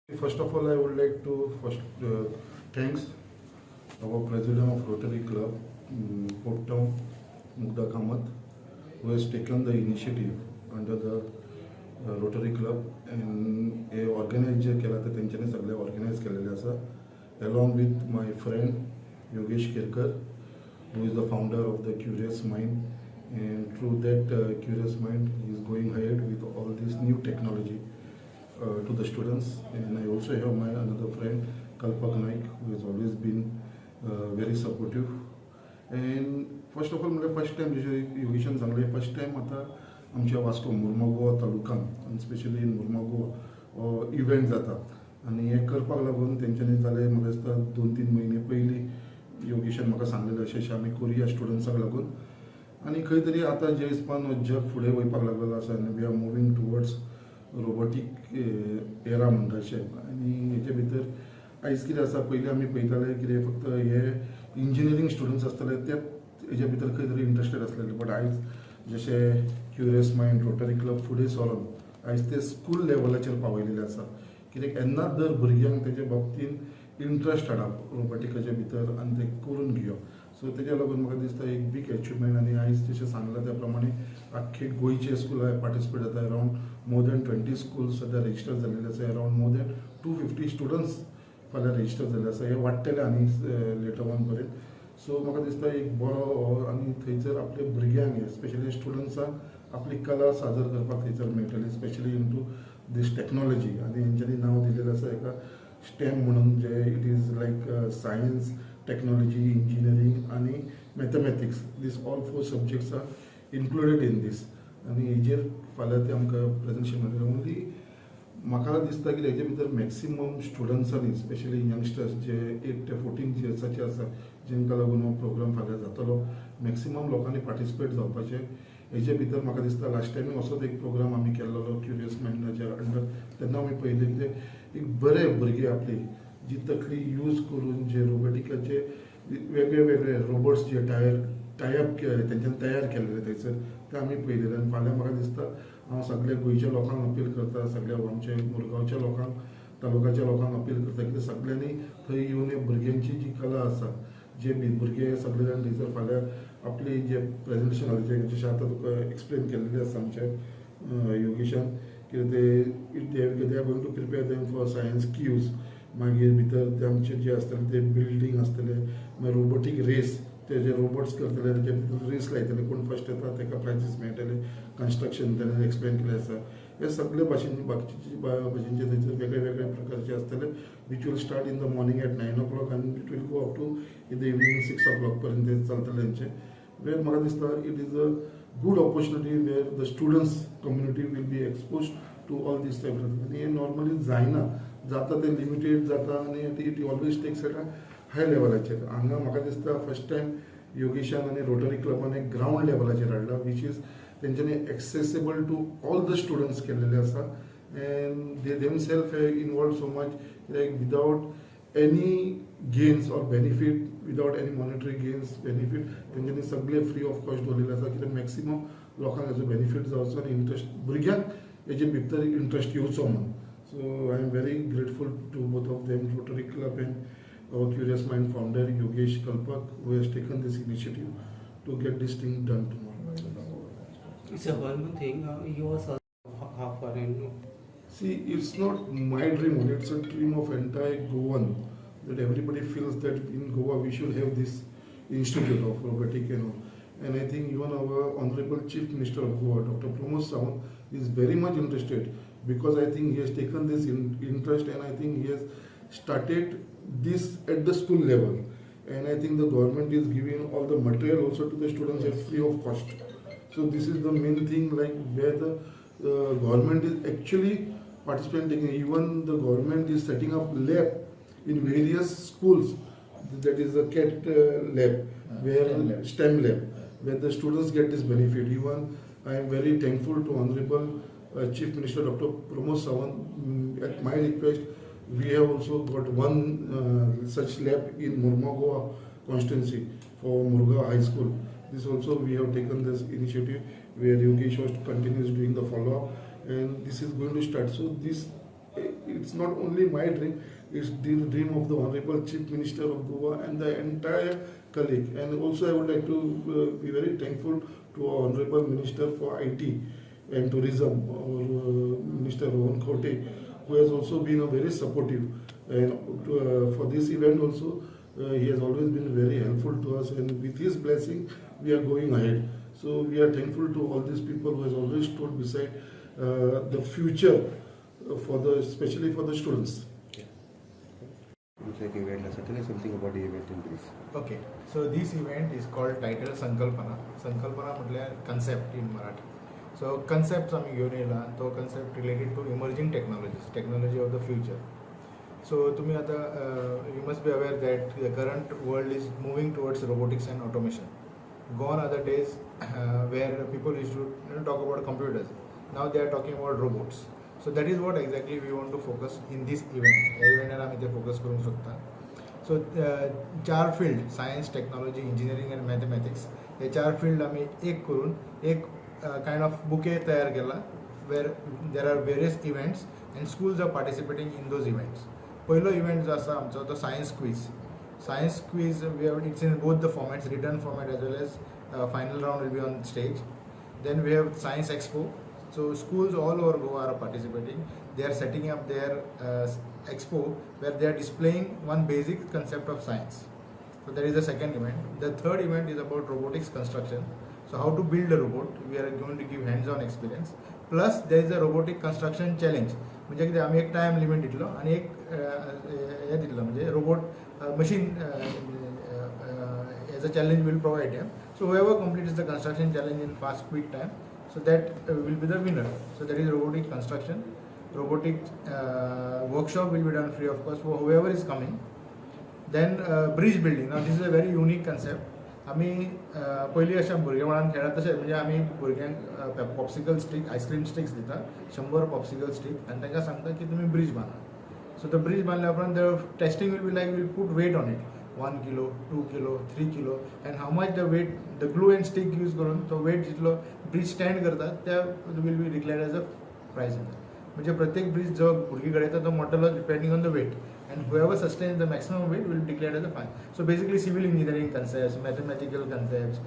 First of all, I would like to first thanks our president of Rotary Club, Port Town, Mugdha Kamath, who has taken the initiative under the Rotary Club and hey organise जे केला ते तेंच्यांनी सगळे organise केलेले आसा, along with my friend Yogesh Kerkar, who is the founder of the Curious Mind, and through that Curious Mind he is going ahead with all this new technology to the students. And I also have my another friend Kalpak Naik, who has always been very supportive. And first of all, म्हणजे first time जशें योगेशान सांगलें, first time आतां आमच्या वास्को मुर्मागोवा तालुक्यान आनी specially in मुर्मागोवा हो event जाता आनी हें करपाक लागून तेंच्यांनी जालें, म्हाका दिसता 2-3 म्हयने पयलीं योगेशान म्हाका सांगलेलें, अशें अशें आमी करुया स्टुडंट्सांक लागून. आनी खंय तरी आतां जे हिसपान हो जग फुडें वयपाक लागलेलो आसा आनी we are moving towards robotic era म्हणटा अशें. आनी हेचे भितर आयज कितें आसा, पयलीं आमी पळयताले कितें फक्त हे इंजिनियरींग स्टुडंट्स आसताले ते हेच्या भितर खंय तरी इंट्रस्टेड आसलेले, बट आयज जशें क्युरियस मायंड रोटरी क्लब फुडें सरोन आयज ते स्कूल लेवलाचेर पावयलेले आसा, कित्याक येन्नाच जर भुरग्यांक तेजे बाबतीन इंट्रस्ट हाडप रोबोटिकाच्या भितर आनी ते करून घेवप. सो तेज्या लागून म्हाका दिसता एक बीग एचिवमेंट. आनी आयज जशें सांगलां त्या प्रमाणे आख्खे गोंयचे स्कुलां पार्टिसिपेट जाता. Around more than 20 schools सद्या रजिस्टर जाल्लेले आसा. Around more than 250 students फाल्यां रजिस्टर जाल्ले आसा. हे वाडटले आनी लेटर ऑन पर्यंत. सो म्हाका दिसता एक बरो हो आनी थंयसर आपल्या भुरग्यांक, स्पेशली स्टुडंट्सांक आपली कला सादर करपाक थंयसर मेळटली, specially into this technology. आनी हेंच्यांनी नांव दिलेलें आसा एका स्टेम म्हणून, जे it is like science, technology, engineering आनी mathematics. These all four subjects are included in this. आनी हेजेर फाल्यां ते आमकां प्रेजेंटेशन मेळटलें. ओन्ली म्हाका दिसता की हेजे भितर मॅक्सिमम स्टुडंट्सांनी, स्पेशली यंगस्टर्स जे 8 ते 14 इयर्साचे आसा, जेंकां लागून हो प्रोग्राम फाल्यां जातलो, मॅक्सिमम लोकांनी पार्टिसिपेट जावपाचें हेजे भितर. म्हाका दिसता लास्ट टायमीय असोच एक प्रोग्राम आमी केल्लो क्युरियस मायंडाच्या अंडर, तेन्ना आमी पळयलें कितें एक बरे भुरगे आपली जी तकली यूज करून जे रोबोटिकाचे वेगळे वेगळे रोबोट्स जे टायर टायप तेंच्यान तयार केल्ले थंयसर, ते आमी पळयलेले. आनी फाल्यां म्हाका दिसता हांव सगल्या गोंयच्या लोकांक अपील करता, सगल्या आमच्या मुरगांवच्या लोकांक, तालुक्याच्या लोकांक अपील करता की सगल्यांनी थंय येवन हे भुरग्यांची जी कला आसा, जे भुरगे सगळे जाण थंयसर फाल्यां आपली जे प्रेजेंटेशन घालचे, जशें आतां तुका एक्सप्लेन केल्लें आसा आमच्या योगेशान की ते they are going to prepare them for science quiz. मागीर भितर ते आमचे जे आसतले ते बिल्डींग आसतले, मागीर रोबोटीक रेस, ते जे रोबोट्स करतले तेजे भितर रेस लायतले, कोण फर्स्ट येता ताका प्रायजीस मेळटले. कन्स्ट्रक्शन ताणें एक्सप्लेन केलें आसा. हे सगळे भाशेन बाकीचे भाशेनचे थंयसर वेगळे वेगळे प्रकारचे आसतले, which will start in the morning at 9 o'clock and it will go up to in the evening 6 o'clock पर्यंत ते चलतले तेंचे. वेर म्हाका दिसता it is a good opportunity where the students community will be expose to all these type. आनी हें normally जायना, जाता तें लिमिटेड जाता आनी it always takes at a high लेवलाचेर. हांगा म्हाका दिसता फर्स्ट टायम योगेशान आनी रोटरी क्लबान एक ग्रावंड लेवलाचेर हाडला, which is तेंच्यांनी accessible to all the students केल्लेले आसा and they themself involve so much, like without any gains or benefit, without any monetary gains, benefit, तेंच्यांनी सगळे फ्री ऑफ कॉस्ट दवरलेले आसा, कित्याक मॅक्सिमम लोकांक हेजो बेनिफीट जावचो आनी इंट्रस्ट भुरग्यांक हेजे भितर इंट्रस्ट येवचो म्हणून. So I am very grateful to both of them, Rotary Club and our Curious Mind founder Yogesh Kalpak, who has taken this initiative to get this thing done tomorrow. It's a one more thing. You also how far and See, it's not my dream only, it's a dream of entire Goan, that everybody feels that in Goa we should have this institute of robotic and all. And I think even our Honorable Chief Minister of Goa, Dr. Pramod Sawant, is very much interested, because I think he has taken this interest and I think he has started this at the school level. And I think the government is giving all the material also to the students at free of cost. So this is the main thing, like where the government is actually participating. Even the government is setting up lab in various schools. That is the CAT lab, where STEM lab. STEM lab, where the students get this benefit. Even I am very thankful to Honorable Chief Minister Dr. Pramod Sawant. At my request, we have also got one such lab in Mormugao constituency for Murgaon High School. This also we have taken this initiative where Yogesh was continues doing the follow-up, and this is going to start. So this it It's not only my dream, it's the dream of the Honorable Chief Minister of Goa and the entire colleague. And also I would like to be very thankful to our Honorable Minister for IT and Tourism, our Minister Rohan Khaunte, who has also been a very supportive. And for this event also, he has always been very helpful to us, and with his blessing, we are going ahead. So we are thankful to all these people who has always stood beside the future for the, especially for the students. तुमचं एक event आसा. Tell something about the event in brief. Okay, so this event is called title संकल्पना. संकल्पना म्हटल्यार concept in Marathi. So concept आमी घेवन येयला. तो concept related to emerging technologies, technology of the future. So तुमी आतां you must be aware that the current world is moving towards robotics and automation. Gone are the days where people used to talk about computers. Now they are talking about robots. So that is what exactly we want to focus in this event. ह्या इव्हेंटार आमी ते focus करूंक सोदता. So चार field, science, technology, engineering आनी mathematics, हे चार field आमी एक करून एक कायंड ऑफ बुके तयार केला, where there are various events and schools are participating in those events. पयलो इव्हेंट जो आसा आमचो तो science quiz. Science quiz, we have, it's in both the formats, written format as well as final round will be on stage. Then we have science expo. So schools all over Goa are participating. They are setting up their expo where they are displaying one basic concept of science. So that is the second event. The third event is about robotics construction. So how to build a robot, we are going to give hands-on experience. Plus there is a robotic construction challenge. म्हणजे कितें, आमी एक time limit दितलो आनी एक हें दितलो, म्हणजे robot machine as a challenge will provide them. So whoever completes the construction challenge in fast, quick time, so that will be the winner. So that is robotic construction. Robotic workshop will be done free of cost for whoever is coming. Then bridge building. Now this is a very unique concept. आमी पयलीं अशें भुरगेपणान खेळ्ळा तशें, म्हणजे आमी भुरग्यांक popsicle stick, ice cream sticks दिता, 100 popsicle stick, आनी तांकां सांगता की तुमी ब्रीज बांदा. सो तो ब्रीज बांदल्या उपरांत the testing will be like, will put weight on it, 1 kilo, 2 kilo, 3 kilo, and how much the weight, the glue and stick use करून तो वेट जितलो ब्रीज स्टँड करता त्या will be declared as a prize. म्हणजे प्रत्येक bridge जो भुरगीं घडयता तो मोडटलो depending on the weight, and whoever sustains the maximum weight will be declared as a fine. So basically civil engineering concepts, mathematical concepts,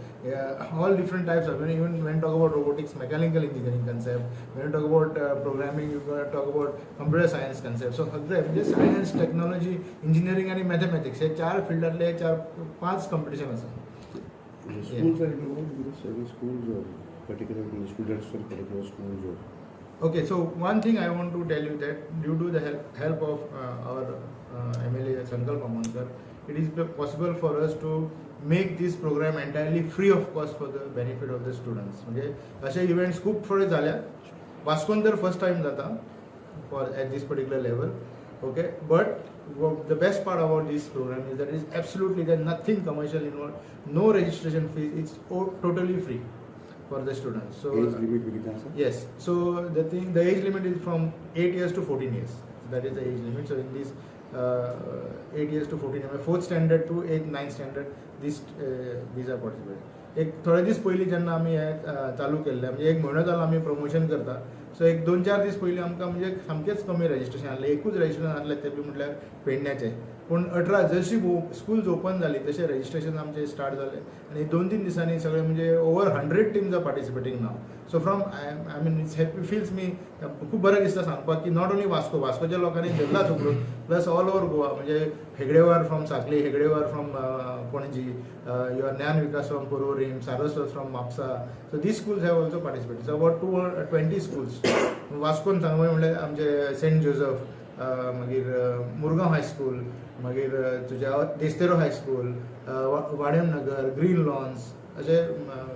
all different types of, even when talk about robotics, mechanical engineering concept, when you talk about programming, you gonna talk about computer science concept. So सगळे म्हणजे science, technology, engineering आनी mathematics हे चार फिल्डांतले हे चार पांच competition आसा. Schools are involved in this? Any schools or particular students from particular schools or? Okay, so one thing I want to tell you, that due to the help of our MLA Sankalp Amonkar, it is possible for us to make this program entirely free of cost for the benefit of the students. म्हणजे असे events खूप थोडे झाल्या, वास्कोन तर first time जाता for at this particular level. Okay, but the best part about this program is that is absolutely there nothing commercial involve, no registration fees, it's totally free for the students. So age limit बी कितें आसा? Yes. So the thing, the age limit is from 8 years to 14 years. So that is the age limit. So in this 8 years to 14 years, fourth standard to eighth, ninth standard, these are participating. एक थोडे दीस पयलीं जेन्ना आमी हें चालू केल्लें, म्हणजे एक म्हयनो जालो आमी प्रमोशन करता, सो एक दोन चार दीस पयलीं आमकां म्हणजे सामकेंच कमी रजिस्ट्रेशन आहलें. एकूच रजिस्ट्रेशन आहलें, तें बी म्हटल्यार पेडण्याचें. पूण 18 जशी स्कूल्स ओपन जाली तशें रजिस्ट्रेशन आमचें स्टार्ट जालें आनी दोन तीन दिसांनी सगळे म्हणजे over 100 teams are participating now. So from I mean, it's happy feels me, खूब बरें दिसता सांगपाक की not only Vasco, वास्कोच्या लोकांनी धरलाच उखलून, प्लस ऑल ओवर गोवा, म्हणजे हेगडेवार from Sakli, Hedgewar from Panaji, your Gyan Vikas from Porvorim, Saraswat from Mapusa. So these schools have also participate. So about 220 schools वास्कोन सांगू म्हणल्यार आमचे सेंट जोजफ, मागीर मुरगांव हायस्कूल, मागीर तुज्या Desterro high school, Vadem नगर, green loans, अशे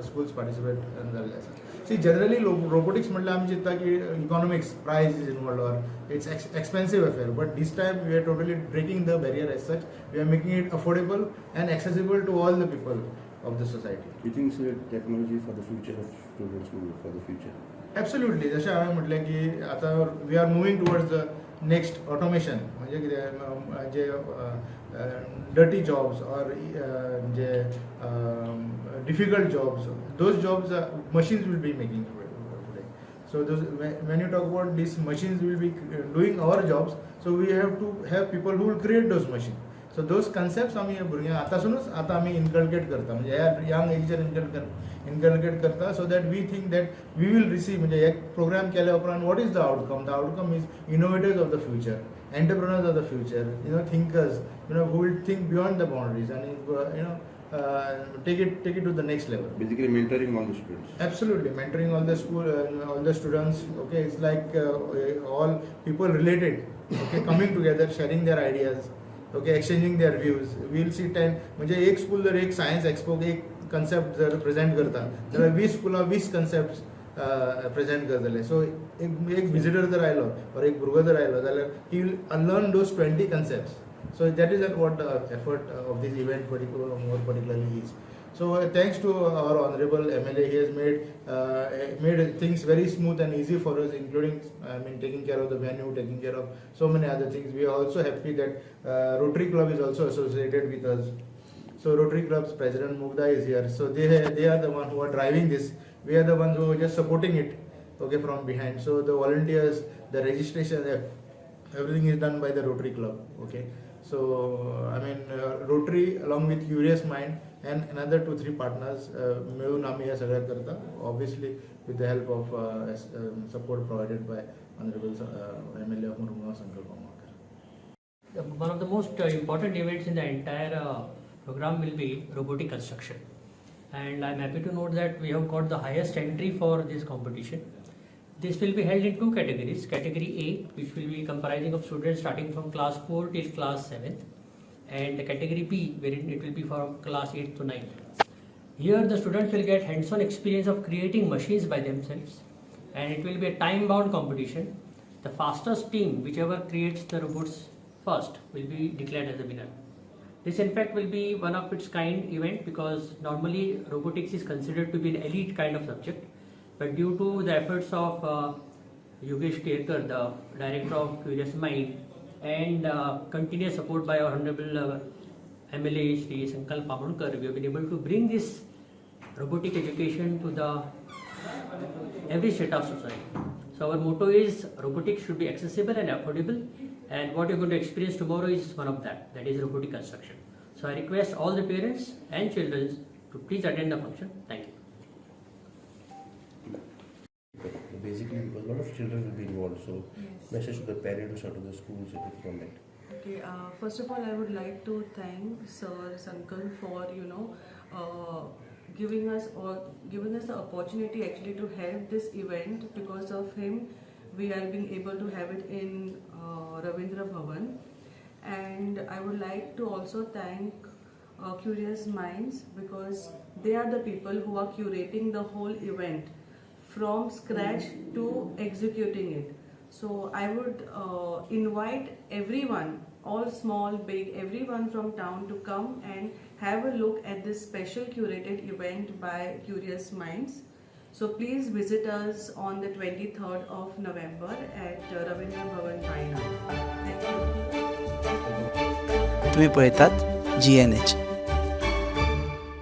schools participate जाल्ले आसा. सी, जनरली रोबोटिक्स म्हटल्यार आमी चिंत्ता की economics, price is involved or it's expensive affair, but this time we are totally breaking the barrier as such. We are making it affordable and accessible to all the people of the society. You think it's a technology for the future of students, for the future? Absolutely. जशें हांवें म्हटलें की आतां we are moving towards the next automation. म्हणजे कितें, जे dirty jobs or जे difficult jobs, those jobs machines will be making today. So those, when you talk about these machines will be doing our jobs, so we have to have people who will create those machines. So those concepts आमी भुरग्यांक आतांसूनच आतां आमी inculcate करता, म्हणजे ह्या young एजीचेर inculcate करता, so that we think that we will receive, म्हणजे एक प्रोग्राम केल्या उपरांत what is the outcome? The outcome is innovators of the future, entrepreneurs of the future, thinkers, who will think beyond the boundaries and take it to the next level. Basically mentoring all the students. Absolutely, mentoring all the school, all the students. Okay, it's like all people related. Okay, coming together, sharing their ideas. Okay, exchanging their views. We'll see 10, म्हणजे एक school जर एक science expo एक concept जर present करता जाल्यार 20 स्कुलां 20 concept present करतले. सो एक एक विजिटर जर आयलो or एक भुरगो जर आयलो जाल्यार he will learn those 20 concepts. So that is what the effort of this event more particularly is. So thanks to our honorable MLA, he has made things very smooth and easy for us, including, I mean, taking care of the venue, taking care of so many other things. We are also happy that Rotary Club is also associated with us. So Rotary Club's president Mugda is here. So they are the one who are driving this. We are the ones who are just supporting it, okay, from behind. So the volunteers, the registration, everything is done by the Rotary Club. Okay. So I mean, Rotary along with Curious Mind and another two three partners मिळून आम्ही हे सगळं करता, obviously with the help of support provided by honorable MLA of Mormugao, Sankalp Amonkar. One of the most important events in the entire program will be robotic construction, and I'm happy to note that we have got the highest entry for this competition. This will be held in two categories: category A, which will be comprising of students starting from class 4 till class 7th, and the category B, wherein it will be from class 8 to 9. Here the students will get hands-on experience of creating machines by themselves, and it will be a time-bound competition. The fastest team, whichever creates the robots first, will be declared as the winner. This in fact will be one of its kind event, because normally robotics is considered to be an elite kind of subject, but due to the efforts of Yogesh Kerkar, the director of Curious Mind, and continuous support by our honorable MLA Shri Sankalp Amonkar, we have been able to bring this robotic education to the every state of society. So our motto is robotics should be accessible and affordable, and what you're going to experience tomorrow is one of that, that is robotic construction. So I request all the parents and children to please attend the function. Thank you. Basically, a lot of children will be involved. So, message to the parents or to the schools, everything on that. Okay, first of all, I would like to thank Sir Sankalp for giving us the opportunity actually to have this event. Because of him, we are being able to have it in Ravindra Bhavan, and I would like to also thank Curious Minds, because they are the people who are curating the whole event from scratch to executing it. So I would invite everyone, all small, big, everyone from town to come and have a look at this special curated event by Curious Minds. So please visit us on the 23rd of November at Ravindra Bhavan, Baina. Thank you. तुम्ही पळयतात GNH.